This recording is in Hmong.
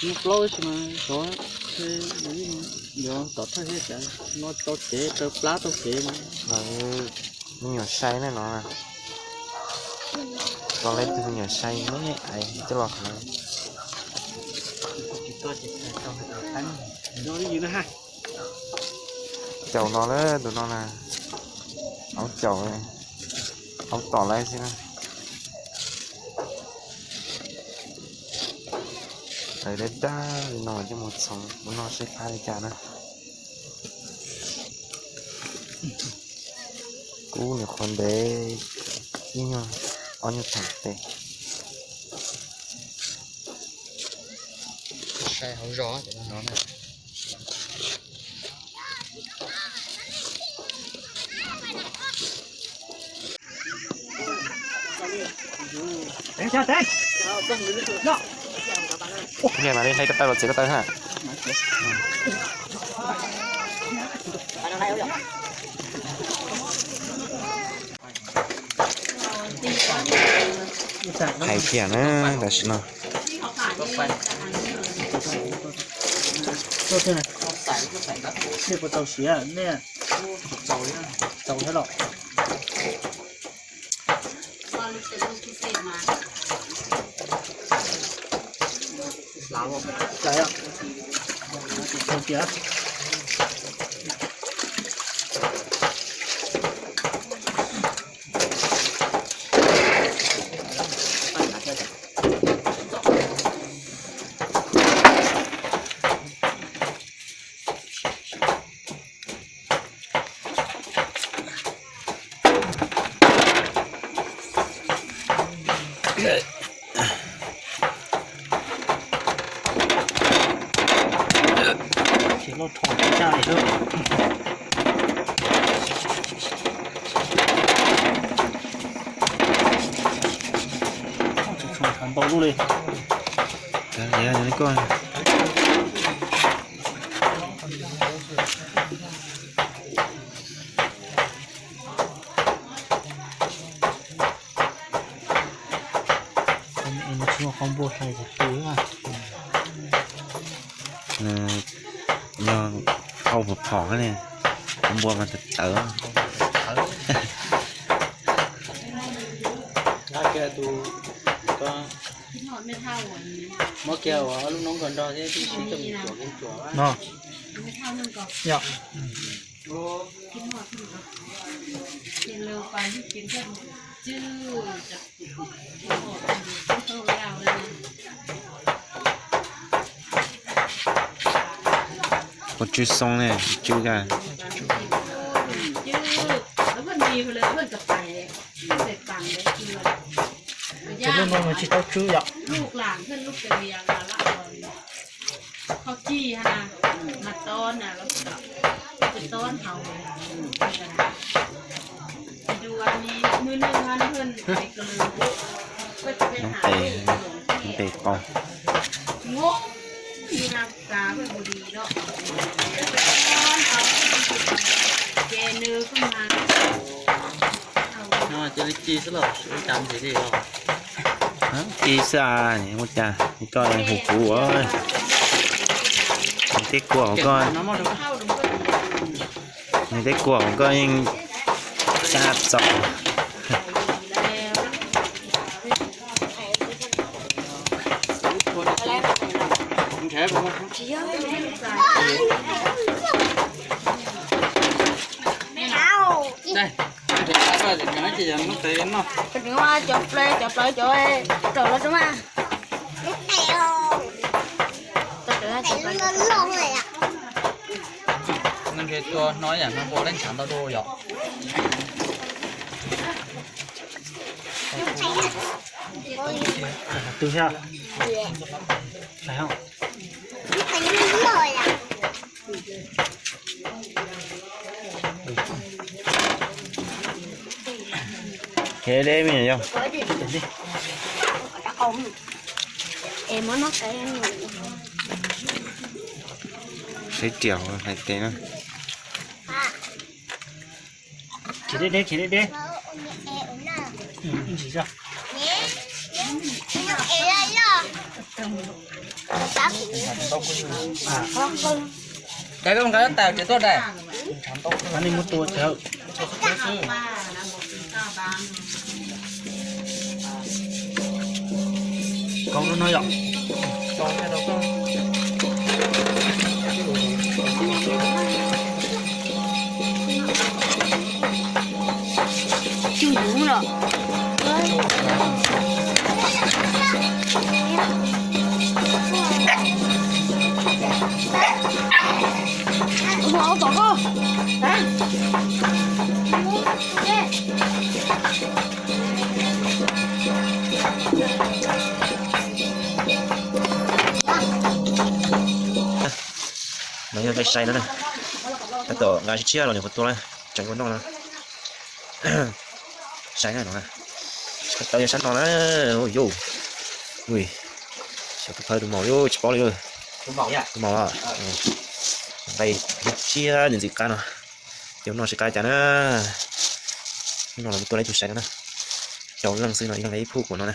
Plaub tsis mas xyov, yuav tom thawj thiab cas, no tau kev raws plab tau kev no. Me nyuam sai ne no, los lawv tus me nyuam sai ne, coj los hais. Caum no lawm tus no na, aub caum, aub tom lawm xwb na. Lawv dab dab li no coj mus txhoov ua noj seb qab li cas na. Kub nws qhuav ntev ib nyuag ob nyuag theem tes. Sai hauv zos no. Ua li mas li hlais ko taw los txiav ko taw ha. Hais tiag na, tam sim no. Nej puas txaus siav, nej txaus thiab los? Ces loj rho tsis tsa li lawm. Tsis tshua ntshav ntau lub li. Tsis muaj qhov npua hlais tus tu. Nws yog au phom phom ne, qhov npua mas tawv tawv. Muab kiag ua lub noob ko nrog thiab tib si coj mus cuam kev cuam. No. Yog. Ua tswv xoo ne, tswv ka. Ces lub no mas tsis tau tswv yom. Npe, npe qau. No cia li ci xwb los ua cas ntxiv li os. Ci xwb as, ua cas koj hu kuv ua. Nws tej kua hauv koj, nws tej kua hauv koj yeej cab txaus. Cov plaws, cov plaws, cov raws los tso mas. Nws nqis tua hnov yam no npua leb ntshav ntau dua yom. Twg thiab? Khiav deb me nyuam yau. Seb riam hais tes na. Khiav deb deb, khiav deb deb. Ntsis zog. Dais koj nqa tab tsis tuaj dais. Nej muab tua chaw. Kau no yom. Cug yuv los. No yog nqaij sai no na. Tab tom nqa tshiab tshiab los nws puas tua na, tseem ua noj no. Sai na no na. Tau yog sab no na. Yus, xyov tus phawj tus maum yus tsis paub li. Tus maum, nqaij tshiab ntxim ntxim qab no. Ces ua noj tsis qab cas na. Hnub no los tua ib tug sai no na. Rau leej xwb no, ib leeg ib phub kuv no na.